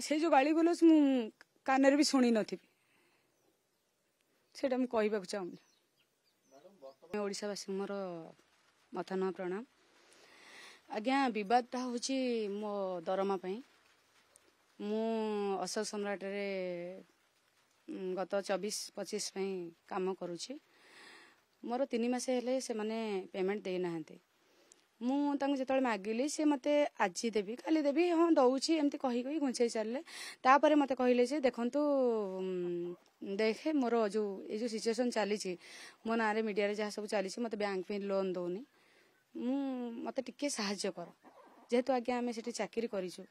ସେ ଯେଉଁ ଗାଳି ଗୁଲଜ ମୁଁ କାନରେ ବି ଶୁଣି ନଥିବି, ସେଇଟା ମୁଁ କହିବାକୁ ଚାହୁଁନି। ଓଡ଼ିଶାବାସୀ ମୋର ମଥା ନୁହଁ ପ୍ରଣାମ। ଆଜ୍ଞା, ବିବାଦଟା ହେଉଛି ମୋ ଦରମା ପାଇଁ। ମୁଁ ଅଶୋକ ସମ୍ରାଟରେ ଗତ 24-25 ପାଇଁ କାମ କରୁଛି। ମୋର 3 ମାସ ହେଲେ ସେମାନେ ପେମେଣ୍ଟ ଦେଇନାହାନ୍ତି। ମୁଁ ତାଙ୍କୁ ଯେତେବେଳେ ମାଗିଲି, ସେ ମୋତେ ଆଜି ଦେବି, କାଲି ଦେବି, ହଁ ଦେଉଛି, ଏମିତି କହି କହି ଘୁଞ୍ଚେଇ ଚାଲିଲେ। ତାପରେ ମୋତେ କହିଲେ ଯେ ଦେଖନ୍ତୁ, ଦେଖେ ମୋର ଯେଉଁ ଏଇ ଯେଉଁ ସିଚୁଏସନ୍ ଚାଲିଛି, ମୋ ନାଁରେ ମିଡ଼ିଆରେ ଯାହା ସବୁ ଚାଲିଛି, ମୋତେ ବ୍ୟାଙ୍କ ବି ଲୋନ୍ ଦେଉନି, ମୁଁ ମୋତେ ଟିକେ ସାହାଯ୍ୟ କର। ଯେହେତୁ ଆଜ୍ଞା ଆମେ ସେଠି ଚାକିରି କରିଛୁ,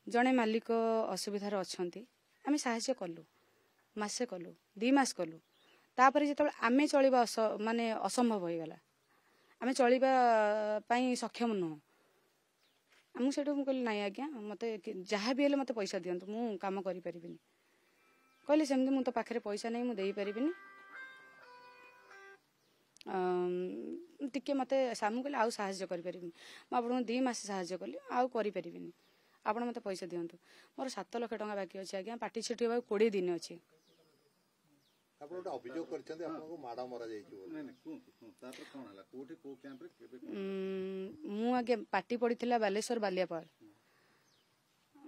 ଜଣେ ମାଲିକ ଅସୁବିଧାରେ ଅଛନ୍ତି, ଆମେ ସାହାଯ୍ୟ କଲୁ, ମାସେ କଲୁ, 2 ମାସ କଲୁ। ତାପରେ ଯେତେବେଳେ ଆମେ ଚଳିବା ମାନେ ଅସମ୍ଭବ ହେଇଗଲା, ଆମେ ଚଳିବା ପାଇଁ ସକ୍ଷମ ନୁହଁ, ମୁଁ ସେଇଠୁ ମୁଁ କହିଲି ନାଇଁ ଆଜ୍ଞା, ମୋତେ ଯାହା ବି ହେଲେ ମୋତେ ପଇସା ଦିଅନ୍ତୁ, ମୁଁ କାମ କରିପାରିବିନି। କହିଲେ ସେମିତି ମୁଁ ତ ପାଖରେ ପଇସା ନାହିଁ, ମୁଁ ଦେଇପାରିବିନି, ଟିକେ ମୋତେ। ମୁଁ କହିଲି ଆଉ ସାହାଯ୍ୟ କରିପାରିବିନି, ମୁଁ ଆପଣଙ୍କୁ 2 ମାସ ସାହାଯ୍ୟ କଲି, ଆଉ କରିପାରିବିନି, ଆପଣ ମୋତେ ପଇସା ଦିଅନ୍ତୁ। ମୋର 7 ଲକ୍ଷ ଟଙ୍କା ବାକି ଅଛି ଆଜ୍ଞା, ପାଟି ଛୁଟି ହେବାକୁ 20 ଦିନ ଅଛି। ଆପଣ ଗୋଟେ ଅଭିଯୋଗ କରିଛନ୍ତି ଆପଣଙ୍କୁ ମାଡ଼ ମରାଯାଇଛି। ମୁଁ ଆଜ୍ଞା ପାଟି ପଡ଼ିଥିଲା ବାଲେଶ୍ୱର ବାଲିଆପାଳ।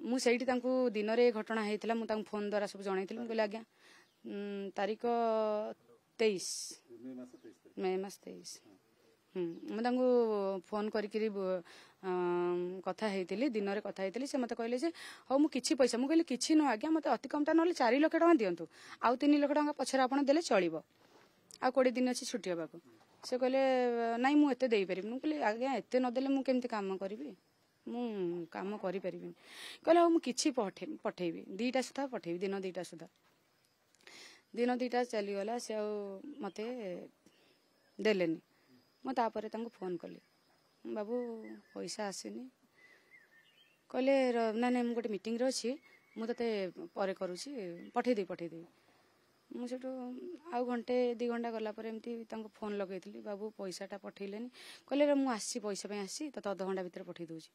ମୁଁ ସେଇଠି ତାଙ୍କୁ ଦିନରେ ଏ ଘଟଣା ହେଇଥିଲା, ମୁଁ ତାଙ୍କୁ ଫୋନ୍ ଦ୍ୱାରା ସବୁ ଜଣେଇଥିଲି। ମୁଁ କହିଲି ଆଜ୍ଞା, ତାରିଖ 23 ମେ ମାସ 23, ମୁଁ ତାଙ୍କୁ ଫୋନ୍ କରିକିରି କଥା ହେଇଥିଲି, ଦିନରେ କଥା ହେଇଥିଲି। ସେ ମୋତେ କହିଲେ ଯେ ହଉ ମୁଁ କିଛି ପଇସା, ମୁଁ କହିଲି କିଛି ନୁହଁ ଆଜ୍ଞା, ମୋତେ ଅତି କମ୍ଟା ନହେଲେ 4 ଲକ୍ଷ ଟଙ୍କା ଦିଅନ୍ତୁ, ଆଉ 3 ଲକ୍ଷ ଟଙ୍କା ପଛରେ ଆପଣ ଦେଲେ ଚଳିବ, ଆଉ 20 ଦିନ ଅଛି ଛୁଟି ହେବାକୁ। ସେ କହିଲେ ନାଇଁ ମୁଁ ଏତେ ଦେଇପାରିବିନି। ମୁଁ କହିଲି ଆଜ୍ଞା ଏତେ ନଦେଲେ ମୁଁ କେମିତି କାମ କରିବି, ମୁଁ କାମ କରିପାରିବିନି। କହିଲେ ହଉ ମୁଁ କିଛି ପଠେଇବି, 2ଟା ସୁଦ୍ଧା ପଠେଇବି, ଦିନ 2ଟା ସୁଦ୍ଧା। ଦିନ 2ଟା ଚାଲିଗଲା, ସେ ଆଉ ମୋତେ ଦେଲେନି। ମୁଁ ତାପରେ ତାଙ୍କୁ ଫୋନ୍ କଲି, ବାବୁ ପଇସା ଆସିନି। କହିଲେ ନାଇଁ ନାଇଁ ମୁଁ ଗୋଟେ ମିଟିଂରେ ଅଛି, ମୁଁ ତୋତେ ପରେ କରୁଛି, ପଠେଇଦେବି ପଠେଇଦେବି। ମୁଁ ସେଠୁ ଆଉ ଘଣ୍ଟେ 2 ଘଣ୍ଟା ଗଲା ପରେ ଏମିତି ତାଙ୍କୁ ଫୋନ୍ ଲଗେଇଥିଲି, ବାବୁ ପଇସାଟା ପଠେଇଲେନି। କହିଲେ ମୁଁ ଆସିଛି, ପଇସା ପାଇଁ ଆସିଛି, ତୋତେ ଅଧଘଣ୍ଟା ଭିତରେ ପଠେଇ ଦେଉଛି।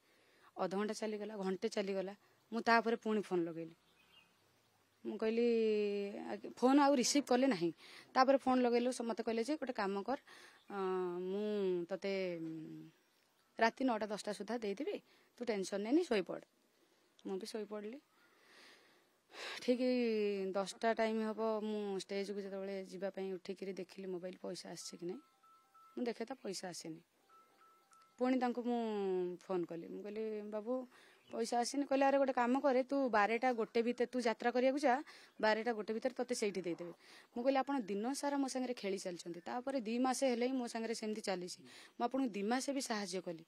ଅଧଘଣ୍ଟା ଚାଲିଗଲା, ଘଣ୍ଟେ ଚାଲିଗଲା। ମୁଁ ତାପରେ ପୁଣି ଫୋନ୍ ଲଗେଇଲି, ମୁଁ କହିଲି ଫୋନ୍ ଆଉ ରିସିଭ୍ କଲେ ନାହିଁ। ତାପରେ ଫୋନ୍ ଲଗେଇଲୁ, ମୋତେ କହିଲେ ଯେ ଗୋଟେ କାମ କର, ମୁଁ ତୋତେ ରାତି 9ଟା 10ଟା ସୁଦ୍ଧା ଦେଇଦେବି, ତୁ ଟେନସନ୍ ନେନି, ଶୋଇପଡ଼। ମୁଁ ବି ଶୋଇପଡ଼ିଲି। ଠିକ୍ 10ଟା ଟାଇମ୍ ହେବ, ମୁଁ ଷ୍ଟେଜ୍କୁ ଯେତେବେଳେ ଯିବା ପାଇଁ ଉଠିକିରି ଦେଖିଲି ମୋବାଇଲ ପଇସା ଆସିଛି କି ନାହିଁ, ମୁଁ ଦେଖେ ତ ପଇସା ଆସିନି। ପୁଣି ତାଙ୍କୁ ମୁଁ ଫୋନ୍ କଲି, ମୁଁ କହିଲି ବାବୁ ପଇସା ଆସିନି। କହିଲେ ଆରେ ଗୋଟେ କାମ କରେ, ତୁ 12ଟା 1 ଭିତରେ ତୁ ଯାତ୍ରା କରିବାକୁ ଯା, 12ଟା 1 ଭିତରେ ତୋତେ ସେଇଠି ଦେଇଦେବେ। ମୁଁ କହିଲି ଆପଣ ଦିନ ସାରା ମୋ ସାଙ୍ଗରେ ଖେଳି ଚାଲିଛନ୍ତି, ତାପରେ 2 ମାସ ହେଲେ ହିଁ ମୋ ସାଙ୍ଗରେ ସେମିତି ଚାଲିଛି, ମୁଁ ଆପଣଙ୍କୁ 2 ମାସ ବି ସାହାଯ୍ୟ କଲି,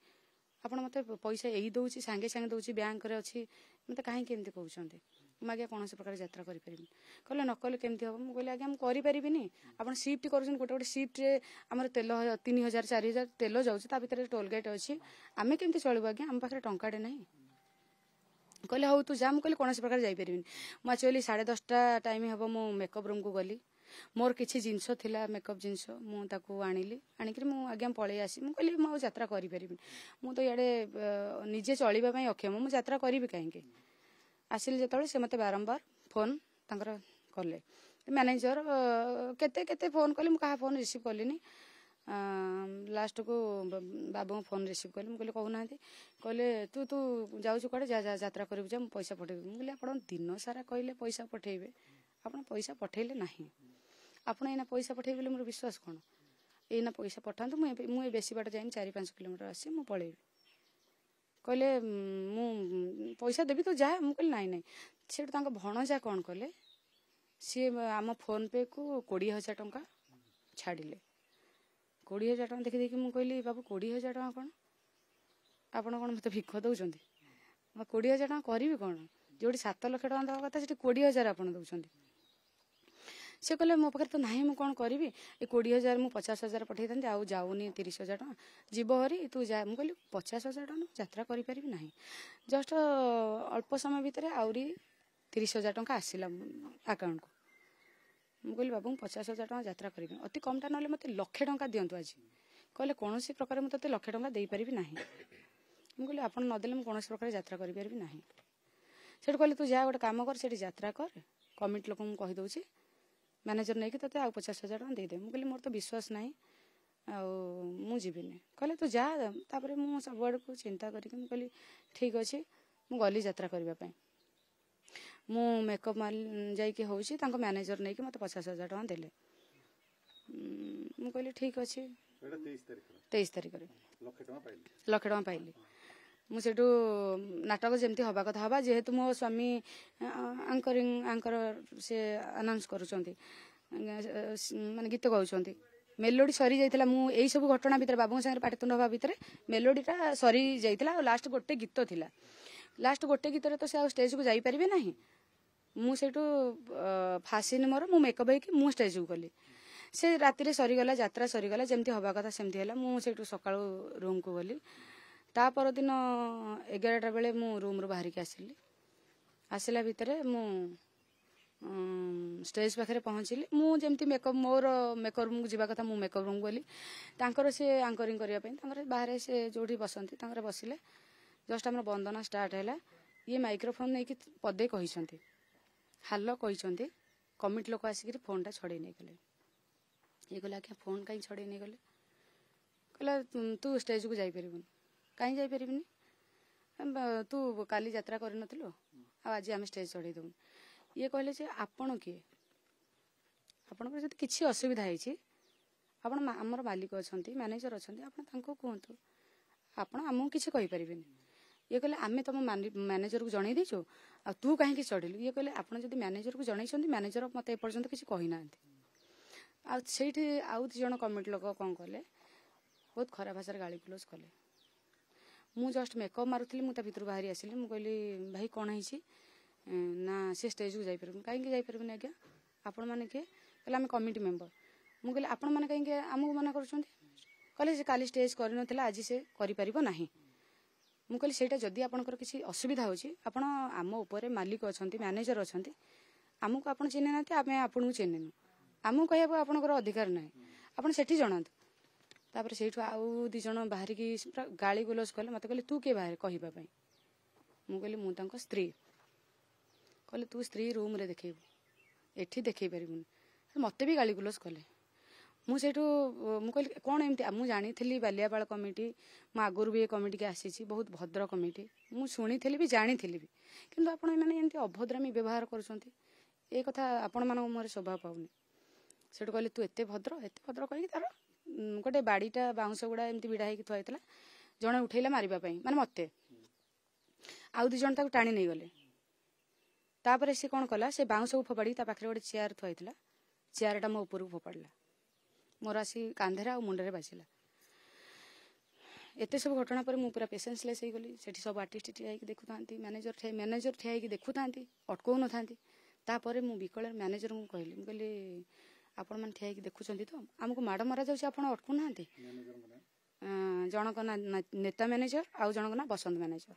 ଆପଣ ମୋତେ ପଇସା ଏଇ ଦେଉଛି, ସାଙ୍ଗେ ସାଙ୍ଗେ ଦେଉଛି, ବ୍ୟାଙ୍କରେ ଅଛି, ମୋତେ କାହିଁକି ଏମିତି କହୁଛନ୍ତି? ମୁଁ ଆଜ୍ଞା କୌଣସି ପ୍ରକାର ଯାତ୍ରା କରିପାରିବିନି। କହିଲେ ନ କଲେ କେମିତି ହେବ? ମୁଁ କହିଲି ଆଜ୍ଞା ମୁଁ କରିପାରିବିନି, ଆପଣ ସିଫ୍ଟ କରୁଛନ୍ତି, ଗୋଟେ ଗୋଟେ ସିଫ୍ଟରେ ଆମର ତେଲ 3 ହଜାର 4 ହଜାର ତେଲ ଯାଉଛି, ତା ଭିତରେ ଟୋଲ୍ ଗେଟ୍ ଅଛି, ଆମେ କେମିତି ଚଳିବୁ ଆଜ୍ଞା, ଆମ ପାଖରେ ଟଙ୍କାଟେ ନାହିଁ। କହିଲେ ହଉ ତୁ ଯା। ମୁଁ କହିଲି କୌଣସି ପ୍ରକାର ଯାଇପାରିବିନି। ମୁଁ ଆକ୍ଚୁଆଲି 10:30 ଟାଇମ୍ ହେବ ମୁଁ ମେକଅପ୍ ରୁମ୍କୁ ଗଲି, ମୋର କିଛି ଜିନିଷ ଥିଲା ମେକଅପ୍ ଜିନିଷ, ମୁଁ ତାକୁ ଆଣିଲି, ଆଣିକିରି ମୁଁ ଆଜ୍ଞା ପଳେଇ ଆସି। ମୁଁ କହିଲି ମୁଁ ଆଉ ଯାତ୍ରା କରିପାରିବିନି, ମୁଁ ତ ଇଆଡ଼େ ନିଜେ ଚଳିବା ପାଇଁ ଅକ୍ଷମ, ମୁଁ ଯାତ୍ରା କରିବି କାହିଁକି? ଆସିଲି ଯେତେବେଳେ ସେ ମୋତେ ବାରମ୍ବାର ଫୋନ୍ ତାଙ୍କର କଲେ, ମ୍ୟାନେଜର କେତେ କେତେ ଫୋନ୍ କଲେ, ମୁଁ କାହା ଫୋନ୍ ରିସିଭ୍ କଲିନି। ଲାଷ୍ଟକୁ ବାବୁଙ୍କ ଫୋନ୍ ରିସିଭ୍ କଲି, ମୁଁ କହିଲି କହୁନାହାନ୍ତି। କହିଲେ ତୁ ତୁ ଯାଉଛୁ କୁଆଡ଼େ, ଯା ଯା ଯାତ୍ରା କରିବୁ ଯା, ମୁଁ ପଇସା ପଠେଇବି। ମୁଁ କହିଲି ଆପଣ ଦିନ ସାରା କହିଲେ ପଇସା ପଠେଇବେ, ଆପଣ ପଇସା ପଠେଇଲେ ନାହିଁ, ଆପଣ ଏଇନା ପଇସା ପଠେଇବେ ବୋଲି ମୋର ବିଶ୍ୱାସ କ'ଣ? ଏଇନା ପଇସା ପଠାନ୍ତୁ, ମୁଁ ଏବେ ମୁଁ ଏ ବେଶୀ ବାଟ ଯାଇନି, 4-5 କିଲୋମିଟର ଆସିଛି, ମୁଁ ପଳେଇବି। କହିଲେ ମୁଁ ପଇସା ଦେବି, ତୁ ଯା। ମୁଁ କହିଲି ନାଇଁ ନାଇଁ। ସେଇଠୁ ତାଙ୍କ ଭଣଜା କ'ଣ କଲେ, ସିଏ ଆମ ଫୋନ୍ ପେକୁ 20 ହଜାର ଟଙ୍କା ଛାଡ଼ିଲେ। 20 ହଜାର ଟଙ୍କା ଦେଖି ଦେଖି ମୁଁ କହିଲି ବାବୁ 20 ହଜାର ଟଙ୍କା କ'ଣ, ଆପଣ କ'ଣ ମୋତେ ଭିକ ଦେଉଛନ୍ତି? ମୁଁ 20 ହଜାର ଟଙ୍କା କରିବି କ'ଣ? ଯେଉଁଠି 7 ଲକ୍ଷ ଟଙ୍କା ଦେବା କଥା ସେଠି 20 ହଜାର ଆପଣ ଦେଉଛନ୍ତି। ସେ କହିଲେ ମୋ ପାଖରେ ତ ନାହିଁ, ମୁଁ କ'ଣ କରିବି? ଏ 20 ହଜାର ମୁଁ 50 ହଜାର ପଠେଇଥାନ୍ତି, ଆଉ ଯାଉନି 30 ହଜାର ଟଙ୍କା ଯିବ ହରି, ତୁ ଯା। ମୁଁ କହିଲି 50 ହଜାର ଟଙ୍କା ମୁଁ ଯାତ୍ରା କରିପାରିବି ନାହିଁ। ଜଷ୍ଟ ଅଳ୍ପ ସମୟ ଭିତରେ ଆହୁରି 30 ହଜାର ଟଙ୍କା ଆସିଲା ଆକାଉଣ୍ଟକୁ। ମୁଁ କହିଲି ବାବୁ ମୁଁ 50 ହଜାର ଟଙ୍କା ଯାତ୍ରା କରିବି, ଅତି କମ୍ଟା ନହେଲେ ମୋତେ ଲକ୍ଷେ ଟଙ୍କା ଦିଅନ୍ତୁ ଆଜି। କହିଲେ କୌଣସି ପ୍ରକାର ମୁଁ ତୋତେ ଲକ୍ଷେ ଟଙ୍କା ଦେଇପାରିବି ନାହିଁ। ମୁଁ କହିଲି ଆପଣ ନଦେଲେ ମୁଁ କୌଣସି ପ୍ରକାର ଯାତ୍ରା କରିପାରିବି ନାହିଁ। ସେଠୁ କହିଲେ ତୁ ଯା ଗୋଟେ କାମ କର, ସେଠି ଯାତ୍ରା କର, କମିଟି ଲୋକଙ୍କୁ କହିଦେଉଛି, ମ୍ୟାନେଜର ନେଇକି ତୋତେ ଆଉ 50,000 ଟଙ୍କା ଦେଇଦେବେ। ମୁଁ କହିଲି ମୋର ତ ବିଶ୍ୱାସ ନାହିଁ ଆଉ ମୁଁ ଯିବିନି। କହିଲେ ତୁ ଯା। ତାପରେ ମୁଁ ସବୁଆଡ଼କୁ ଚିନ୍ତା କରିକି ମୁଁ କହିଲି ଠିକ୍ ଅଛି। ମୁଁ ଗଲି ଯାତ୍ରା କରିବା ପାଇଁ। ମୁଁ ମେକଅପ୍ ମାରି ଯାଇକି ହେଉଛି, ତାଙ୍କ ମ୍ୟାନେଜର ନେଇକି ମୋତେ 50,000 ଟଙ୍କା ଦେଲେ। ମୁଁ କହିଲି ଠିକ୍ ଅଛି। 23 ତାରିଖରେ 1,00,000 ଟଙ୍କା ପାଇଲି। ମୁଁ ସେଇଠୁ ନାଟକ ଯେମିତି ହେବା କଥା ହେବା, ଯେହେତୁ ମୋ ସ୍ୱାମୀ ଆଙ୍କରିଂ, ଆଙ୍କର ସେ ଆନାଉନ୍ସ କରୁଛନ୍ତି, ମାନେ ଗୀତ ଗାଉଛନ୍ତି। ମେଲୋଡ଼ି ସରିଯାଇଥିଲା। ମୁଁ ଏଇସବୁ ଘଟଣା ଭିତରେ, ବାବୁଙ୍କ ସାଙ୍ଗରେ ପାଟିତୁଣ୍ଡ ହେବା ଭିତରେ ମେଲୋଡ଼ିଟା ସରିଯାଇଥିଲା ଆଉ ଲାଷ୍ଟ ଗୋଟେ ଗୀତ ଥିଲା। ଲାଷ୍ଟ ଗୋଟେ ଗୀତରେ ତ ସେ ଆଉ ଷ୍ଟେଜକୁ ଯାଇପାରିବେ ନାହିଁ। ମୁଁ ସେଇଠୁ ଫାସିନି ମୋର, ମୁଁ ମେକଅପ୍ ହେଇକି ମୁଁ ଷ୍ଟେଜକୁ ଗଲି। ସେ ରାତିରେ ସରିଗଲା, ଯାତ୍ରା ସରିଗଲା, ଯେମିତି ହେବା କଥା ସେମିତି ହେଲା। ମୁଁ ସେଇଠୁ ସକାଳୁ ରୁମ୍କୁ ଗଲି। ତା ପରଦିନ 11ଟା ବେଳେ ମୁଁ ରୁମ୍ରୁ ବାହାରିକି ଆସିଲି। ଆସିଲା ଭିତରେ ମୁଁ ଷ୍ଟେଜ୍ ପାଖରେ ପହଞ୍ଚିଲି। ମୁଁ ଯେମିତି ମେକଅପ୍, ମୋର ମେକଅପ୍ ରୁମ୍କୁ ଯିବା କଥା ମୁଁ ମେକଅପ୍ ରୁମ୍କୁ ଗଲି। ତାଙ୍କର ସେ ଆଙ୍କରିଂ କରିବା ପାଇଁ ତାଙ୍କର ବାହାରେ ସେ ଯେଉଁଠି ବସନ୍ତି ତାଙ୍କର ବସିଲେ। ଜଷ୍ଟ ଆମର ବନ୍ଦନା ଷ୍ଟାର୍ଟ ହେଲା, ଇଏ ମାଇକ୍ରୋଫୋନ୍ ନେଇକି ପଦେ କହିଛନ୍ତି, ହାଲୋ କହିଛନ୍ତି, କମିଟି ଲୋକ ଆସିକିରି ଫୋନ୍ଟା ଛଡ଼େଇ ନେଇଗଲେ। ଇଏ କହିଲେ ଆଜ୍ଞା ଫୋନ୍ କାହିଁ ଛଡ଼େଇ ନେଇଗଲେ? କହିଲା ତୁ ଷ୍ଟେଜ୍କୁ ଯାଇପାରିବୁନି। କାହିଁ ଯାଇପାରିବିନି? ତୁ କାଲି ଯାତ୍ରା କରିନଥିଲୁ ଆଉ ଆଜି ଆମେ ଷ୍ଟେଜ୍ ଚଢ଼େଇ ଦେବୁନି। ଇଏ କହିଲେ ଯେ ଆପଣ କିଏ? ଆପଣଙ୍କର ଯଦି କିଛି ଅସୁବିଧା ହେଇଛି ଆପଣ ଆମର ମାଲିକ ଅଛନ୍ତି, ମ୍ୟାନେଜର ଅଛନ୍ତି, ଆପଣ ତାଙ୍କୁ କୁହନ୍ତୁ, ଆପଣ ଆମକୁ କିଛି କହିପାରିବେନି। ଇଏ କହିଲେ ଆମେ ତୁମ ମ୍ୟାନେଜରକୁ ଜଣେଇ ଦେଇଛୁ, ଆଉ ତୁ କାହିଁକି ଚଢ଼ିଲୁ? ଇଏ କହିଲେ ଆପଣ ଯଦି ମ୍ୟାନେଜରକୁ ଜଣେଇଛନ୍ତି, ମ୍ୟାନେଜର ମୋତେ ଏପର୍ଯ୍ୟନ୍ତ କିଛି କହିନାହାନ୍ତି। ଆଉ ସେଇଠି ଆଉ 2 ଜଣ କମିଟି ଲୋକ କ'ଣ କଲେ, ବହୁତ ଖରାପ ଭାଷାରେ ଗାଳି ଗୁଲଜ କଲେ। ମୁଁ ଜଷ୍ଟ ମେକଅପ୍ ମାରୁଥିଲି, ମୁଁ ତା ଭିତରୁ ବାହାରି ଆସିଲି। ମୁଁ କହିଲି ଭାଇ କ'ଣ ହେଇଛି? ନା ସେ ଷ୍ଟେଜକୁ ଯାଇପାରିବୁନି। କାହିଁକି ଯାଇପାରିବୁନି ଆଜ୍ଞା? ଆପଣମାନେ କିଏ? କହିଲେ ଆମେ କମିଟି ମେମ୍ବର। ମୁଁ କହିଲି ଆପଣମାନେ କାହିଁକି ଆମକୁ ମନା କରୁଛନ୍ତି? କହିଲେ ସେ କାଲି ଷ୍ଟେଜ୍ କରିନଥିଲା, ଆଜି ସେ କରିପାରିବ ନାହିଁ। ମୁଁ କହିଲି ସେଇଟା ଯଦି ଆପଣଙ୍କର କିଛି ଅସୁବିଧା ହେଉଛି, ଆପଣ ଆମ ଉପରେ ମାଲିକ ଅଛନ୍ତି, ମ୍ୟାନେଜର ଅଛନ୍ତି, ଆମକୁ ଆପଣ ଚିହ୍ନି ନାହାନ୍ତି, ଆମେ ଆପଣଙ୍କୁ ଚିହ୍ନିନୁ, ଆମକୁ କହିବାକୁ ଆପଣଙ୍କର ଅଧିକାର ନାହିଁ, ଆପଣ ସେଠି ଜଣାନ୍ତୁ। ତାପରେ ସେଇଠୁ ଆଉ 2 ଜଣ ବାହାରିକି ପୁରା ଗାଳି ଗୁଲଜ କଲେ। ମୋତେ କହିଲେ ତୁ କିଏ ବାହାରେ କହିବା ପାଇଁ? ମୁଁ କହିଲି ମୁଁ ତାଙ୍କ ସ୍ତ୍ରୀ। କହିଲେ ତୁ ସ୍ତ୍ରୀ ରୁମ୍ରେ ଦେଖେଇବୁ, ଏଠି ଦେଖେଇ ପାରିବୁନି। ମୋତେ ବି ଗାଳି ଗୁଲଜ କଲେ। ମୁଁ ସେଇଠୁ ମୁଁ କହିଲି କ'ଣ ଏମିତି? ମୁଁ ଜାଣିଥିଲି ବାଲିଆପାଳ କମିଟି, ମୁଁ ଆଗରୁ ବି ଏ କମିଟିକି ଆସିଛି, ବହୁତ ଭଦ୍ର କମିଟି, ମୁଁ ଶୁଣିଥିଲି ବି ଜାଣିଥିଲି ବି, କିନ୍ତୁ ଆପଣ ଏମାନେ ଏମିତି ଅଭଦ୍ରାମି ବ୍ୟବହାର କରୁଛନ୍ତି, ଏ କଥା ଆପଣମାନଙ୍କ ମୁହଁରେ ଶୋଭା ପାଉନି। ସେଠୁ କହିଲେ ତୁ ଏତେ ଭଦ୍ର, ଏତେ ଭଦ୍ର କହିକି ତାର ଗୋଟେ ବାଡ଼ିଟା ବାଉଁଶ ଗୁଡ଼ା ଏମିତି ଭିଡ଼ା ହେଇକି ଥୁଆ ହେଇଥିଲା, ଜଣେ ଉଠେଇଲା ମାରିବା ପାଇଁ, ମାନେ ମୋତେ, ଆଉ 2 ଜଣ ତାକୁ ଟାଣି ନେଇଗଲେ। ତାପରେ ସେ କ'ଣ କଲା, ସେ ବାଉଁଶକୁ ଫୋପାଡ଼ିକି ତା ପାଖରେ ଗୋଟେ ଚେୟାର ଥୁଆ ହେଇଥିଲା, ଚେୟାରଟା ମୋ ଉପରକୁ ଫୋପାଡ଼ିଲା, ମୋର ଆସି କାନ୍ଧରେ ଆଉ ମୁଣ୍ଡରେ ବାଜିଲା। ଏତେ ସବୁ ଘଟଣା ପରେ ମୁଁ ପୁରା ପେସେନ୍ସଲେସ୍ ହେଇଗଲି। ସେଠି ସବୁ ଆର୍ଟିଷ୍ଟ ଠିଆ ହେଇକି ଦେଖୁଥାନ୍ତି, ମ୍ୟାନେଜର ଠିଆ ହେଇକି ଦେଖୁଥାନ୍ତି, ଅଟକଉନଥାନ୍ତି। ତାପରେ ମୁଁ ବିକଳରେ ମ୍ୟାନେଜରଙ୍କୁ କହିଲି, ମୁଁ କହିଲି ଆପଣମାନେ ଠିଆ ହେଇକି ଦେଖୁଛନ୍ତି ତ, ଆମକୁ ମାଡ଼ ମରାଯାଉଛି, ଆପଣ ଅଟକୁନାହାନ୍ତି? ଜଣଙ୍କ ନାଁ ନେତା ମ୍ୟାନେଜର ଆଉ ଜଣଙ୍କ ନାଁ ବସନ୍ତ ମ୍ୟାନେଜର।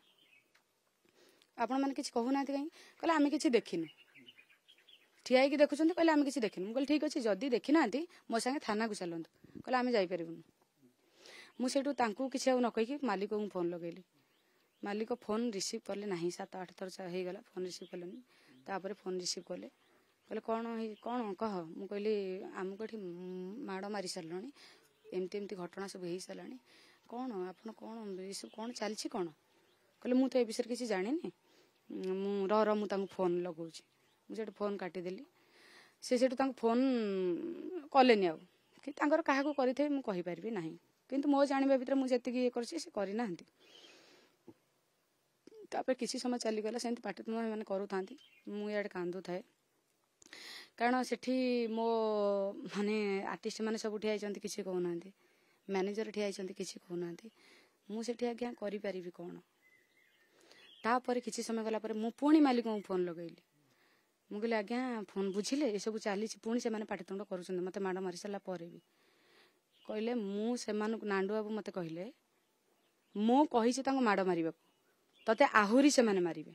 ଆପଣମାନେ କିଛି କହୁନାହାନ୍ତି କାହିଁକି? କହିଲେ ଆମେ କିଛି ଦେଖିନୁ, ଠିଆ ହେଇକି ଦେଖୁଛନ୍ତି, କହିଲେ ଆମେ କିଛି ଦେଖିନୁ। ମୁଁ କହିଲି ଠିକ୍ ଅଛି, ଯଦି ଦେଖିନାହାନ୍ତି ମୋ ସାଙ୍ଗେ ଥାନାକୁ ଚାଲନ୍ତୁ। କହିଲେ ଆମେ ଯାଇପାରିବୁନୁ। ମୁଁ ସେଇଠୁ ତାଙ୍କୁ କିଛି ଆଉ ନ କହିକି ମାଲିକଙ୍କୁ ଫୋନ୍ ଲଗେଇଲି। ମାଲିକ ଫୋନ୍ ରିସିଭ୍ କଲେ ନାହିଁ, 7-8 ଥର ହେଇଗଲା ଫୋନ୍ ରିସିଭ୍ କଲେନି। ତାପରେ ଫୋନ୍ ରିସିଭ୍ କଲେ, କହିଲେ କ'ଣ କ'ଣ କହ? ମୁଁ କହିଲି ଆମକୁ ଏଠି ମାଡ଼ ମାରି ସାରିଲଣି, ଏମିତି ଏମିତି ଘଟଣା ସବୁ ହେଇସାରିଲାଣି, କ'ଣ ଆପଣ କ'ଣ ଏସବୁ କ'ଣ ଚାଲିଛି କ'ଣ? କହିଲେ ମୁଁ ତ ଏ ବିଷୟରେ କିଛି ଜାଣିନି, ମୁଁ ରହ ରହ ମୁଁ ତାଙ୍କୁ ଫୋନ୍ ଲଗାଉଛି। ମୁଁ ସେଇଠୁ ଫୋନ୍ କାଟିଦେଲି। ସେ ସେଇଠୁ ତାଙ୍କୁ ଫୋନ୍ କଲେନି ଆଉ, କି ତାଙ୍କର କାହାକୁ କରିଥିବେ ମୁଁ କହିପାରିବି ନାହିଁ, କିନ୍ତୁ ମୋ ଜାଣିବା ଭିତରେ ମୁଁ ଯେତିକି ଇଏ କରିଛି ସେ କରିନାହାନ୍ତି। ତାପରେ କିଛି ସମୟ ଚାଲିଗଲା, ସେମିତି ପାଟିତୁଣ୍ଡ ଏମାନେ କରୁଥାନ୍ତି, ମୁଁ ଇଆଡ଼େ କାନ୍ଦୁଥାଏ, କାରଣ ସେଠି ମୋ ମାନେ ଆର୍ଟିଷ୍ଟ ମାନେ ସବୁ ଠିଆ ହେଇଛନ୍ତି, କିଛି କହୁନାହାନ୍ତି, ମ୍ୟାନେଜର ଠିଆ ହେଇଛନ୍ତି, କିଛି କହୁନାହାନ୍ତି, ମୁଁ ସେଠି ଆଜ୍ଞା କରିପାରିବି କ'ଣ? ତାପରେ କିଛି ସମୟ ଗଲା ପରେ ମୁଁ ପୁଣି ମାଲିକଙ୍କୁ ଫୋନ୍ ଲଗେଇଲି। ମୁଁ କହିଲି ଆଜ୍ଞା ଫୋନ୍ ବୁଝିଲେ ଏସବୁ ଚାଲିଛି, ପୁଣି ସେମାନେ ପାଟିତୁଣ୍ଡ କରୁଛନ୍ତି, ମୋତେ ମାଡ଼ ମାରି ସାରିଲା ପରେ ବି। କହିଲେ ମୁଁ ସେମାନଙ୍କୁ, ନାଣ୍ଡୁ ବାବୁ ମୋତେ କହିଲେ ମୁଁ କହିଛି ତାଙ୍କୁ ମାଡ଼ ମାରିବାକୁ, ତତେ ଆହୁରି ସେମାନେ ମାରିବେ,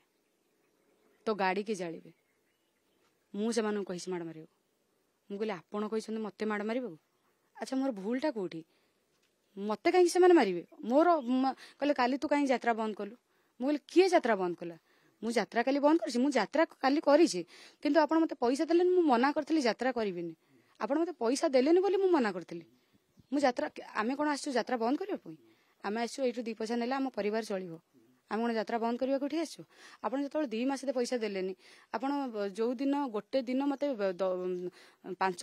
ତୋ ଗାଡ଼ିକି ଜାଳିବେ, ମୁଁ ସେମାନଙ୍କୁ କହିଛି ମାଡ଼ ମାରିବାକୁ। ମୁଁ କହିଲି ଆପଣ କହିଛନ୍ତି ମୋତେ ମାଡ଼ ମାରିବାକୁ? ଆଚ୍ଛା ମୋର ଭୁଲଟା କେଉଁଠି? ମୋତେ କାହିଁକି ସେମାନେ ମାରିବେ? ମୋର କହିଲେ କାଲି ତୁ କାହିଁକି ଯାତ୍ରା ବନ୍ଦ କଲୁ? ମୁଁ କହିଲି କିଏ ଯାତ୍ରା ବନ୍ଦ କଲା? ମୁଁ ଯାତ୍ରା କାଲି ବନ୍ଦ କରିଛି, ମୁଁ ଯାତ୍ରା କାଲି କରିଛି, କିନ୍ତୁ ଆପଣ ମୋତେ ପଇସା ଦେଲେନି। ମୁଁ ମନା କରିଥିଲି ଯାତ୍ରା କରିବିନି, ଆପଣ ମୋତେ ପଇସା ଦେଲେନି ବୋଲି ମୁଁ ମନା କରିଥିଲି। ମୁଁ ଯାତ୍ରା, ଆମେ କ'ଣ ଆସିଛୁ ଯାତ୍ରା ବନ୍ଦ କରିବା ପାଇଁ? ଆମେ ଆସିଛୁ ଏଇଠୁ 2 ପଇସା ନେଲେ ଆମ ପରିବାର ଚଳିବ। ଆମେ କ'ଣ ଯାତ୍ରା ବନ୍ଦ କରିବାକୁ ଏଠି ଆସିଛୁ? ଆପଣ ଯେତେବେଳେ 2 ମାସ ପଇସା ଦେଲେନି, ଆପଣ ଯୋଉ ଦିନ ଗୋଟେ ଦିନ ମୋତେ 5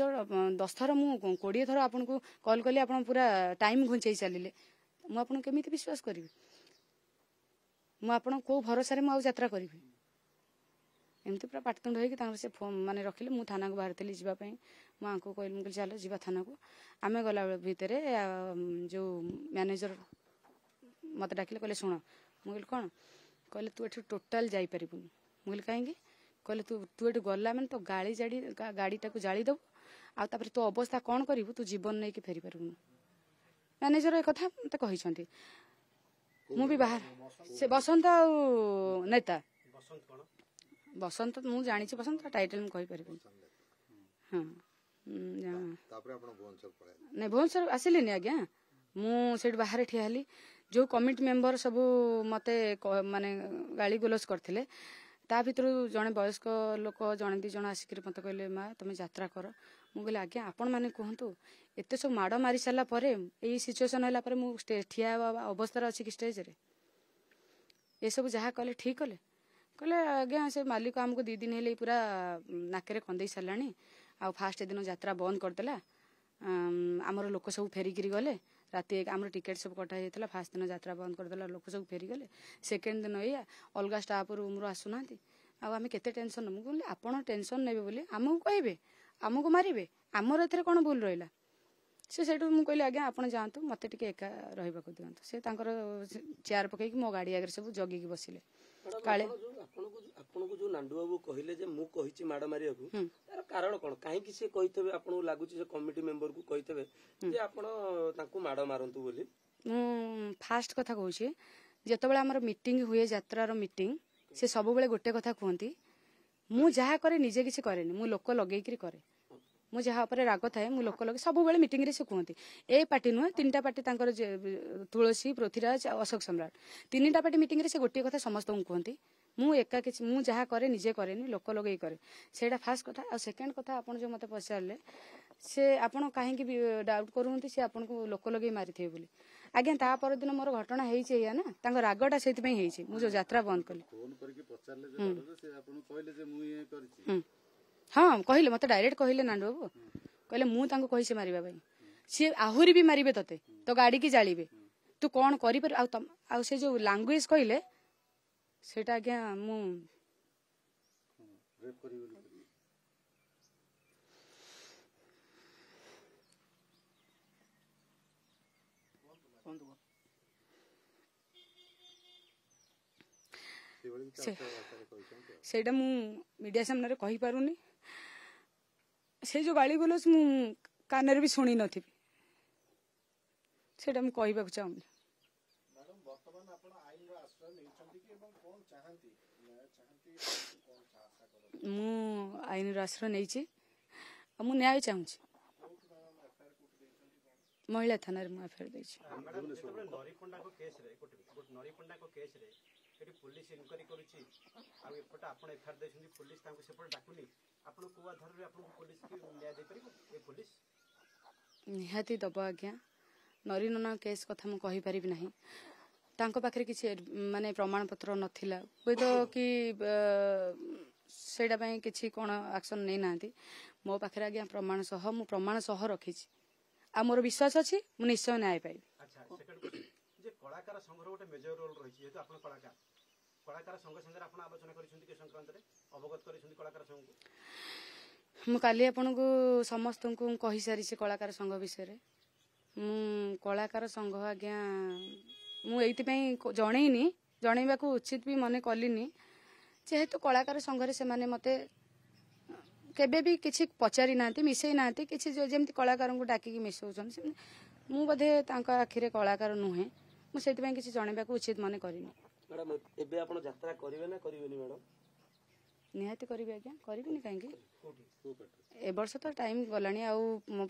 10 ଥର, ମୁଁ 20 ଥର ଆପଣଙ୍କୁ କଲ୍ କଲି, ଆପଣ ପୁରା ଟାଇମ୍ ଘୁଞ୍ଚେଇ ଚାଲିଲେ, ମୁଁ ଆପଣଙ୍କୁ କେମିତି ବିଶ୍ୱାସ କରିବି? ମୁଁ ଆପଣଙ୍କ କୋଉ ଭରସାରେ ମୁଁ ଆଉ ଯାତ୍ରା କରିବି? ଏମିତି ପୁରା ପାଟିତୁଣ୍ଡ ହେଇକି ତାଙ୍କର ସେ ଫୋନ୍ ମାନେ ରଖିଲେ। ମୁଁ ଥାନାକୁ ବାହାରିଥିଲି ଯିବା ପାଇଁ, ମୁଁ ଆଙ୍କୁ କହିଲି, ମୁଁ କହିଲି ଚାଲ ଯିବା ଥାନାକୁ। ଆମେ ଗଲା ଭିତରେ ଯୋଉ ମ୍ୟାନେଜର ମୋତେ ଡାକିଲେ, କହିଲେ ଶୁଣ। ମୁଁ କହିଲି କ'ଣ? କହିଲେ ତୁ ଏଠି ଟୋଟାଲ ଯାଇପାରିବୁନି। ମୁଁ କହିଲି କାହିଁକି? କହିଲେ ତୁ ଏଠି ଗଲା ମାନେ ତୋ ଗାଳି ଜାଡ଼ି ଗାଡ଼ିଟାକୁ ଜାଳିଦେବୁ, ଆଉ ତାପରେ ତୋ ଅବସ୍ଥା କ'ଣ କରିବୁ, ତୁ ଜୀବନ ନେଇକି ଫେରି ପାରିବୁନି। ମ୍ୟାନେଜର ଏ କଥା ମୋତେ କହିଛନ୍ତି। ମୁଁ ବି ବାହାର, ସେ ବସନ୍ତ ଆଉ ନେତା ବସନ୍ତ ମୁଁ ଜାଣିଛି, ବସନ୍ତ ଟାଇଟଲ ମୁଁ କହିପାରିବିନି। ହଁ, ନାଇଁ ଭୁବନେଶ୍ୱର ଆସିଲିନି ଆଜ୍ଞା, ମୁଁ ସେଇଠି ବାହାରେ ଠିଆ ହେଲି। ଯୋଉ କମିଟି ମେମ୍ବର ସବୁ ମୋତେ ମାନେ ଗାଳି ଗୁଲଜ କରିଥିଲେ, ତା ଭିତରୁ ଜଣେ ବୟସ୍କ ଲୋକ ଜଣେ 2 ଜଣ ଆସିକିରି ମୋତେ କହିଲେ, ମା ତମେ ଯାତ୍ରା କର। ମୁଁ କହିଲି ଆଜ୍ଞା ଆପଣମାନେ କୁହନ୍ତୁ, ଏତେ ସବୁ ମାଡ଼ ମାରି ସାରିଲା ପରେ, ଏଇ ସିଚୁଏସନ୍ ହେଲା ପରେ ମୁଁ ଠିଆ ହେବା ଅବସ୍ଥାରେ ଅଛି କି ଷ୍ଟେଜରେ? ଏସବୁ ଯାହା କଲେ ଠିକ୍ କଲେ? କହିଲେ ଆଜ୍ଞା ସେ ମାଲିକ ଆମକୁ 2 ଦିନ ହେଲେ ପୁରା ନାକରେ କନ୍ଦେଇ ସାରିଲାଣି, ଆଉ ଫାଷ୍ଟ ଦିନ ଯାତ୍ରା ବନ୍ଦ କରିଦେଲା, ଆମର ଲୋକ ସବୁ ଫେରିକିରି ଗଲେ। ରାତି ଆମର ଟିକେଟ୍ ସବୁ କଟା ହେଇଯାଇଥିଲା, ଫାଷ୍ଟ ଦିନ ଯାତ୍ରା ବନ୍ଦ କରିଦେଲା, ଲୋକ ସବୁ ଫେରିଗଲେ। ସେକେଣ୍ଡ ଦିନ ଏଇଆ, ଅଲଗା ଷ୍ଟାଫ୍ ରୁମ୍ରୁ ଆସୁନାହାନ୍ତି, ଆଉ ଆମେ କେତେ ଟେନସନ୍। ମୁଁ କହିଲି ଆପଣ ଟେନସନ୍ ନେବେ ବୋଲି ଆମକୁ କହିବେ, ଆମକୁ ମାରିବେ, ଆମର ଏଥିରେ କ'ଣ ଭୁଲ ରହିଲା? ସେ ସେଇଠୁ ମୁଁ କହିଲି ଆଜ୍ଞା ଆପଣ ଯାଆନ୍ତୁ, ମୋତେ ଟିକେ ଏକା ରହିବାକୁ ଦିଅନ୍ତୁ। ସେ ତାଙ୍କର ଚେୟାର ପକେଇକି ମୋ ଗାଡ଼ି ଆଗରେ ସବୁ ଜଗିକି ବସିଲେ। କାଳେ ଆପଣଙ୍କୁ ଯୋଉ ନାଣ୍ଡୁ ବାବୁ କହିଲେ ଯେ ମୁଁ କହିଛି ମାଡ଼ ମାରିବାକୁ, ତାର କାରଣ କ'ଣ? କାହିଁକି ସେ କହିଥିବେ ଆପଣଙ୍କୁ ଲାଗୁଛି ସେ କମିଟି ମେମ୍ବରକୁ କହିଥିବେ ଯେ ଆପଣ ତାଙ୍କୁ ମାଡ଼ ମାରନ୍ତୁ ବୋଲି? ମୁଁ ଫାଷ୍ଟ କଥା କହୁଛି, ଯେତେବେଳେ ଆମର ମିଟିଂ ହୁଏ, ଯାତ୍ରାର ମିଟିଂ, ସେ ସବୁବେଳେ ଗୋଟେ କଥା କୁହନ୍ତି, ମୁଁ ଯାହା କରେ ନିଜେ କିଛି କରେନି, ମୁଁ ଲୋକ ଲଗେଇକିରି କରେ। ମୁଁ ଯାହା ଉପରେ ରାଗ ଥାଏ ମୁଁ ଲୋକ ଲଗେଇ, ସବୁବେଳେ ମିଟିଂରେ ସେ କୁହନ୍ତି। ଏ ପାର୍ଟି ନୁହେଁ, 3ଟା ପାର୍ଟି ତାଙ୍କର, ତୁଳସୀ, ପୃଥ୍ୱୀରାଜ ଆଉ ଅଶୋକ ସମ୍ରାଟ, 3ଟା ପାର୍ଟି ମିଟିଂରେ ସେ ଗୋଟିଏ କଥା ସମସ୍ତଙ୍କୁ କୁହନ୍ତି, ମୁଁ ଏକା କିଛି, ମୁଁ ଯାହା କରେ ନିଜେ କରେନି, ଲୋକ ଲଗେଇ କରେ। ସେଇଟା ଫାଷ୍ଟ କଥା। ଆଉ ସେକେଣ୍ଡ କଥା ଆପଣ ଯୋଉ ମୋତେ ପଚାରିଲେ, ସେ ଆପଣ କାହିଁକି ଡାଉଟ୍ କରୁଛନ୍ତି ସେ ଆପଣଙ୍କୁ ଲୋକ ଲଗେଇ ମାରିଥିବେ ବୋଲି? ଆଜ୍ଞା ତା ପରଦିନ ମୋର ଘଟଣା ହେଇଛି ଏଇଆ ନା, ତାଙ୍କ ରାଗଟା ସେଇଥିପାଇଁ ହେଇଛି। ମୁଁ ଯୋଉ ଯାତ୍ରା ବନ୍ଦ କଲି, ହଁ କହିଲେ ମୋତେ ଡାଇରେକ୍ଟ କହିଲେ ନାଣ୍ଡୁ ବାବୁ, କହିଲେ ମୁଁ ତାଙ୍କୁ କହିଛି ମାରିବା ପାଇଁ, ସିଏ ଆହୁରି ବି ମାରିବେ ତତେ, ତୋ ଗାଡ଼ିକି ଜାଳିବେ, ତୁ କ'ଣ କରିପାରିବୁ? ଆଉ ଆଉ ସେ ଯୋଉ ଲାଙ୍ଗୁଏଜ କହିଲେ ସେଇଟା ଆଜ୍ଞା ମୁଁ ସେଇଟା ମୁଁ ମିଡ଼ିଆ ସାମ୍ନାରେ କହିପାରୁନି। ସେ ଯୋଉ ଗାଳି ଗୁଲଜ ମୁଁ କାନରେ ବି ଶୁଣି ନଥିବି, ସେଇଟା ମୁଁ କହିବାକୁ ଚାହୁଁନି। ମୁଁ ଆଇନର ଆଶ୍ରୟ ନେଇଛି ଆଉ ମୁଁ ନ୍ୟାୟ ଚାହୁଁଛି। ମହିଳା ଥାନାରେ ମୁଁ ଏଫଆଇଆର ଦେଇଛି। ସେଠି ପୋଲିସ ଇନକ୍ୱାରି କରୁଛି, ଆଉ ଏପଟେ ଆପଣ ଏଫଆଇଆର ଦେଇଛନ୍ତି, ପୋଲିସ ତାଙ୍କୁ ସେପଟେ ଡାକୁନି, ଆପଣ କୋଉ ଆଧାରରେ ଆପଣଙ୍କୁ ପୋଲିସ କି ନ୍ୟାୟ ଦେଇପାରିବ ଏ ପୋଲିସ? ନିହାତି ଦବ ଆଜ୍ଞା। ନରୀନନା କେସ୍ କଥା ମୁଁ କହିପାରିବି ନାହିଁ, ତାଙ୍କ ପାଖରେ କିଛି ମାନେ ପ୍ରମାଣପତ୍ର ନଥିଲା ହୁଏତ କି ସେଇଟା ପାଇଁ କିଛି କ'ଣ ଆକ୍ସନ୍ ନେଇନାହାନ୍ତି। ମୋ ପାଖରେ ଆଜ୍ଞା ପ୍ରମାଣ ସହ, ମୁଁ ପ୍ରମାଣ ସହ ରଖିଛି, ଆଉ ମୋର ବିଶ୍ୱାସ ଅଛି ମୁଁ ନିଶ୍ଚୟ ନ୍ୟାୟ ପାଇବି। ଆଚ୍ଛା, ସେକେଣ୍ଡ କ୍ୱେଶ୍ଚନ, ଯେ କଳାକାର ସଂଘର ଗୋଟେ ମେଜର ରୋଲ ରହିଛି, ଯେହେତୁ ଆପଣ କଳାକାର, କଳାକାର ସଂଘ ସାଙ୍ଗରେ ଆପଣ ଆଲୋଚନା କରିଛନ୍ତି କି ସଂକ୍ରାନ୍ତରେ ଅବଗତ କରିଛନ୍ତି କଳାକାର ସଂଘକୁ? ମୁଁ କାଲି ଆପଣଙ୍କୁ ସମସ୍ତଙ୍କୁ କହିସାରିଛି କଳାକାର ସଂଘ ବିଷୟରେ। ମୁଁ କଳାକାର ସଂଘ ଆଜ୍ଞା ମୁଁ ଏଇଥିପାଇଁ ଜଣେଇନି, ଜଣେଇବାକୁ ଉଚିତ ବି ମନେ କଲିନି, ଯେହେତୁ କଳାକାର ସଂଘରେ ସେମାନେ ମୋତେ କେବେ ବି କିଛି ପଚାରି ନାହାନ୍ତି, ମିଶେଇ ନାହାନ୍ତି କିଛି। ଯେମିତି କଳାକାରଙ୍କୁ ଡାକିକି ମିଶଉଛନ୍ତି, ସେମିତି ମୁଁ ବୋଧେ ତାଙ୍କ ଆଖିରେ କଳାକାର ନୁହେଁ, ମୁଁ ସେଇଥିପାଇଁ କିଛି ଜଣେଇବାକୁ ଉଚିତ ମନେ କରିନି। ମ୍ୟାଡ଼ାମ, ଏବେ ଆପଣ ଯାତ୍ରା କରିବେ ନା କରିବେନି? ମ୍ୟାଡ଼ାମ ନିହାତି କରିବି ଆଜ୍ଞା, କରିବିନି କାହିଁକି? ଏ ବର୍ଷ ତ ଟାଇମ୍ ଗଲାଣି, ଆଉ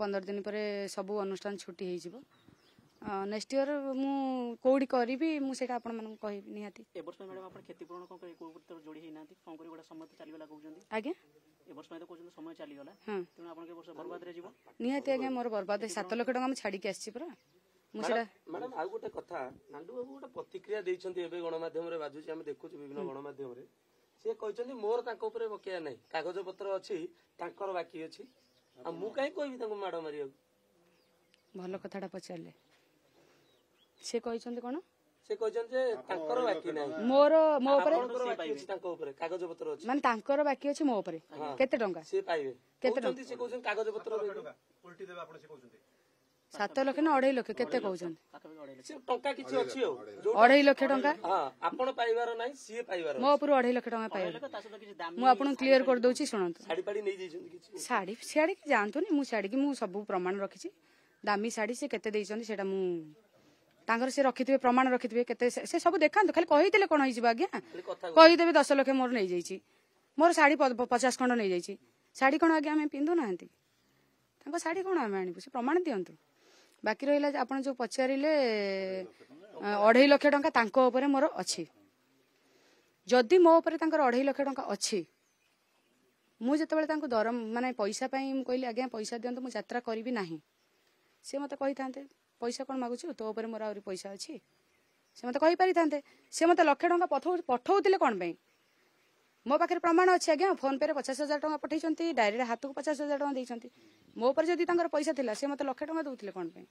15 ଦିନ ପରେ ସବୁ ଅନୁଷ୍ଠାନ ଛୁଟି ହେଇଯିବ। ନେକ୍ସଟ ଇୟର ମୁଁ କୋଉଠି କରିବି ମୁଁ ସେଇଟା ଆପଣମାନଙ୍କୁ କହିବି ନିହାତି। ଏ ବର୍ଷ ପାଇଁ ମ୍ୟାଡ଼ାମ ଆପଣ କ୍ଷତିପୂରଣ କଣ କରିବେ? କୋଉ ତ ଯୋଡ଼ି ହେଇନାହାନ୍ତି, କଣ କରିବେ? ଗୋଟେ ସମୟ ତ ଚାଲିଗଲା କହୁଛନ୍ତି। ଆଜ୍ଞା, ଏ ବର୍ଷ ପାଇଁ ତ କହୁଛନ୍ତି ସମୟ ଚାଲିଗଲା, ହଁ ତେଣୁ ଆପଣଙ୍କ ଏ ବର୍ଷ ବର୍ବାଦରେ ଯିବ। ନିହାତି ଆଜ୍ଞା, ମୋର ବର୍ବାଦ। 7 ଲକ୍ଷ ଟଙ୍କା ମୁଁ ଛାଡ଼ିକି ଆସିଛି ପରା। ମୁଁ ସେଇଟା ମ୍ୟାଡାମ ଆଉ ଗୋଟେ କଥା, ନାଣ୍ଡୁ ବାବୁ ଗୋଟେ ପ୍ରତିକ୍ରିୟା ଦେଇଛନ୍ତି ଏବେ ଗଣମାଧ୍ୟମରେ ବାଜୁଛି, ଆମେ ଦେଖୁଛୁ ବିଭିନ୍ନ ଗଣମାଧ୍ୟମରେ। ସେ କହିଛନ୍ତି ମୋର ତାଙ୍କ ଉପରେ ବକେୟା ନାହିଁ, କାଗଜ ପତ୍ର ଅଛି, ତାଙ୍କର ବାକି ଅଛି, ଆଉ ମୁଁ କାହିଁ କହିବି ତାଙ୍କୁ ମାଡ଼ ମାରିବାକୁ। ଭଲ କଥାଟା ପଚାରିଲେ। ସେ କହିଛନ୍ତି କଣ? ସେ କହିଛନ୍ତି ଯେ ତାଙ୍କର ବାକି ନାହିଁ, ମୋର ମୋ ଉପରେ ଆପଣଙ୍କର ବାକି ଅଛି, ତାଙ୍କ ଉପରେ କାଗଜ ପତ୍ର ଅଛି। ମାନେ ତାଙ୍କର ବାକି ଅଛି ମୋ ଉପରେ କେତେ ଟଙ୍କା? ସିଏ ପାଇବେ କେତେ? କହୁଛନ୍ତି, ସେ କହୁଛନ୍ତି କାଗଜ ପତ୍ର ଦେବେ। ଓଲଟି ଦେବେ ଆପଣ, ସେ କହୁଛନ୍ତି 7 ଲକ୍ଷ ନା 2.5 ଲକ୍ଷ କେତେ କହୁଛନ୍ତି? ପାଖାପାଖି 2.5 ଲକ୍ଷ। ସେ ଟଙ୍କା କିଛି ଅଛି ଆଉ ଯୋଉ 2.5 ଲକ୍ଷ ଟଙ୍କା। ହଁ, ଆପଣ ପାଇବାର ନାହିଁ, ସିଏ ପାଇବାର। ମୋ ଉପରୁ 2.5 ଲକ୍ଷ ଟଙ୍କା ପାଇବେ। ତା ସହିତ କିଛି ଦାମୀ ମୁଁ ଆପଣଙ୍କୁ କ୍ଲିୟର କରିଦଉଛି, ଶୁଣନ୍ତୁ। ଶାଢୀ ପାଢୀ ନେଇଯାଇଛନ୍ତି କିଛି? ଶାଢୀ ସିଆଡ଼ିକି ଯାଆନ୍ତୁନି, ମୁଁ ସିଆଡ଼ିକି ମୁଁ ସବୁ ପ୍ରମାଣ ରଖିଛି। ଦାମୀ ଶାଢୀ ସେ କେତେ ଦେଇଛନ୍ତି ସେଇଟା ମୁଁ ତାଙ୍କର ସେ ରଖିଥିବେ, ପ୍ରମାଣ ରଖିଥିବେ କେତେ, ସେ ସବୁ ଦେଖାନ୍ତୁ। ଖାଲି କହିଦେଲେ କଣ ହେଇଯିବ ଆଜ୍ଞା? ଖାଲି କଥା କହିଦେବେ 10 ଲକ୍ଷ ମୋର ନେଇଯାଇଛି, ମୋର ଶାଢୀ 50 ଖଣ୍ଡ ନେଇଯାଇଛି। ଶାଢୀ କଣ ଆଜ୍ଞା ଆମେ ପିନ୍ଧୁନାହାନ୍ତି? ତାଙ୍କ ଶାଢୀ କଣ ଆମେ ଆଣିବୁ? ସେ ପ୍ରମାଣ ଦିଅନ୍ତୁ। ବାକି ରହିଲା ଯେ ଆପଣ ଯୋଉ ପଚାରିଲେ 2.5 ଲକ୍ଷ ଟଙ୍କା ତାଙ୍କ ଉପରେ ମୋର ଅଛି। ଯଦି ମୋ ଉପରେ ତାଙ୍କର 2.5 ଲକ୍ଷ ଟଙ୍କା ଅଛି, ମୁଁ ଯେତେବେଳେ ତାଙ୍କୁ ଦର ମାନେ ପଇସା ପାଇଁ ମୁଁ କହିଲି ଆଜ୍ଞା ପଇସା ଦିଅନ୍ତୁ, ମୁଁ ଯାତ୍ରା କରିବି ନାହିଁ, ସେ ମୋତେ କହିଥାନ୍ତେ ପଇସା କଣ ମାଗୁଛୁ, ତୋ ଉପରେ ମୋର ଆହୁରି ପଇସା ଅଛି, ସେ ମୋତେ କହିପାରିଥାନ୍ତେ। ସେ ମୋତେ ଲକ୍ଷେ ଟଙ୍କା ପଠଉଥିଲେ କଣ ପାଇଁ? ମୋ ପାଖରେ ପ୍ରମାଣ ଅଛି ଆଜ୍ଞା, ଫୋନ ପେରେ 50,000 ଟଙ୍କା ପଠେଇଛନ୍ତି, ଡାଇରେକ୍ଟ ହାତକୁ 50,000 ଟଙ୍କା ଦେଇଛନ୍ତି। ମୋ ଉପରେ ଯଦି ତାଙ୍କର ପଇସା ଥିଲା, ସେ ମୋତେ ଲକ୍ଷେ ଟଙ୍କା ଦଉଥିଲେ କଣ ପାଇଁ?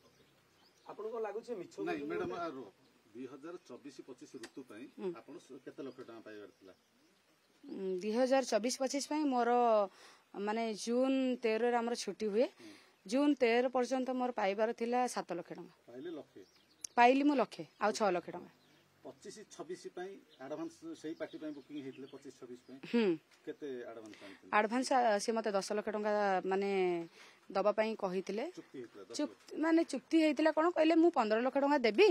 ଆପଣଙ୍କୁ ଲାଗୁଛି ମିଛ? ନାଇଁ ମ୍ୟାଡାମ, 2024-25 ଋତୁ ପାଇଁ ଆପଣ କେତେ ଲକ୍ଷ ଟଙ୍କା ପାଇବାର ଥିଲା? 2024-25 ପାଇଁ ମୋର ମାନେ ଜୁନ 13ରେ ଆମର ଛୁଟି ହୁଏ, ଜୁନ 13 ପର୍ଯ୍ୟନ୍ତ ମୋର ପାଇବାର ଥିଲା 7 ଲକ୍ଷ ଟଙ୍କା। ପାଇଲେ ଲକ୍ଷେ? ପାଇଲି ମୁଁ ଲକ୍ଷେ ଆଉ 6 ଲକ୍ଷ ଟଙ୍କା। 25-26 ପାଇଁ ଆଡଭାନ୍ସ ସେଇ ପାର୍ଟି ପାଇଁ ବୁକିଂ ହେଇଥିଲେ 25-26 ପାଇଁ? ହୁଁ। କେତେ ଆଡଭାନ୍ସ ଆଣିଥିଲେ? ଆଡଭାନ୍ସ ସେ ମତେ 10 ଲକ୍ଷ ଟଙ୍କା ମାନେ ଦବା ପାଇଁ କହିଥିଲେ। ଚୁକ୍ତି ହେଇଥିଲା 10? ଚୁକ୍ତି ମାନେ ଚୁକ୍ତି ହେଇଥିଲା କଣ, କହିଲେ ମୁଁ 15 ଲକ୍ଷ ଟଙ୍କା ଦେବି,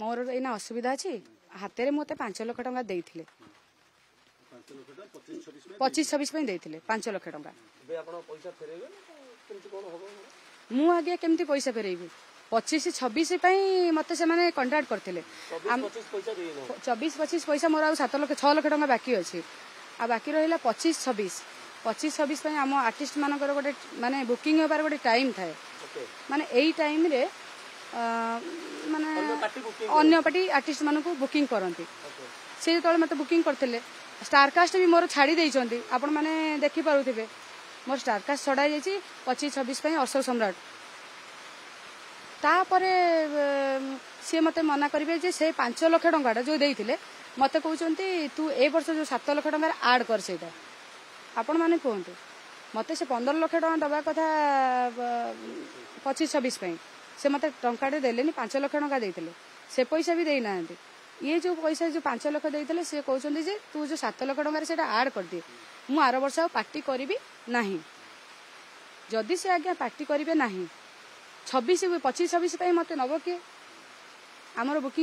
ମୋର ଏଇନା ଅସୁବିଧା ଅଛି। ହାତରେ ମୋତେ 5 ଲକ୍ଷ ଟଙ୍କା ଦେଇଥିଲେ। 5 ଲକ୍ଷ ଟଙ୍କା 25-26 ପାଇଁ? 25-26 ପାଇଁ ଦେଇଥିଲେ 5 ଲକ୍ଷ ଟଙ୍କା। ଏବେ ଆପଣ ପଇସା ଫେରେଇବେ ନା କେମିତି କଣ ହବ? ମୁଁ ଆଜ୍ଞା କେମିତି ପଇସା ଫେରେଇବି? 25-26 ପାଇଁ ମତେ ସେମାନେ କଣ୍ଟ୍ରାକ୍ଟ କରିଥିଲେ। 24-25 ପଇସା ଦେଇନାହାନ୍ତି? 24-25 ପଇସା ମୋର ଆଉ 7 ଲକ୍ଷ 6 ଲକ୍ଷ ଟଙ୍କା ବାକି ଅଛି। ଆଉ ବାକି ରହିଲା 25-26। 25-26 ପାଇଁ ଆମ ଆର୍ଟିଷ୍ଟ ମାନଙ୍କର ଗୋଟେ ମାନେ ବୁକିଂ ହେବାର ଗୋଟେ ଟାଇମ୍ ଥାଏ। ଓକେ। ମାନେ ଏଇ ଟାଇମରେ ମାନେ ଅନ୍ୟ ପାର୍ଟି ବୁକିଂ, ଅନ୍ୟ ପାର୍ଟି ଆର୍ଟିଷ୍ଟ ମାନଙ୍କୁ ବୁକିଂ କରନ୍ତି। ଓକେ। ସେ ଯେତେବେଳେ ମୋତେ ବୁକିଂ କରିଥିଲେ, ଷ୍ଟାରକାଷ୍ଟ ବି ମୋର ଛାଡ଼ି ଦେଇଛନ୍ତି, ଆପଣମାନେ ଦେଖିପାରୁଥିବେ ମୋର ଷ୍ଟାରକାଷ୍ଟ ଛଡ଼ା ହେଇଯାଇଛି 25-26 ପାଇଁ ଅଶୋକ ସମ୍ରାଟ। ତାପରେ ସିଏ ମୋତେ ମନା କରିବେ ଯେ ସେ 5 ଲକ୍ଷ ଟଙ୍କାଟା ଯୋଉ ଦେଇଥିଲେ, ମୋତେ କହୁଛନ୍ତି ତୁ ଏ ବର୍ଷ ଯୋଉ 7 ଲକ୍ଷ ଟଙ୍କାରେ ଆଡ୍ କର ସେଇଟା। ଆପଣମାନେ କୁହନ୍ତୁ, ମୋତେ ସେ 15 ଲକ୍ଷ ଟଙ୍କା ଦେବା କଥା 25-26 ପାଇଁ, ସେ ମୋତେ ଟଙ୍କାଟେ ଦେଲେନି। 5 ଲକ୍ଷ ଟଙ୍କା ଦେଇଥିଲେ, ସେ ପଇସା ବି ଦେଇନାହାନ୍ତି। ଇଏ ଯୋଉ ପଇସା ଯୋଉ 5 ଲକ୍ଷ ଦେଇଥିଲେ, ସିଏ କହୁଛନ୍ତି ଯେ ତୁ ଯୋଉ 7 ଲକ୍ଷ ଟଙ୍କାରେ ସେଇଟା ଆଡ୍ କରିଦିଏ, ମୁଁ ଆର ବର୍ଷ ଆଉ ପାର୍ଟି କରିବି ନାହିଁ। ଯଦି ସେ ଆଜ୍ଞା ପାର୍ଟି କରିବେ ନାହିଁ 26, 25-26 ପାଇଁ ମୋତେ ନବ କିଏ? ଆମର ବୁକିଂ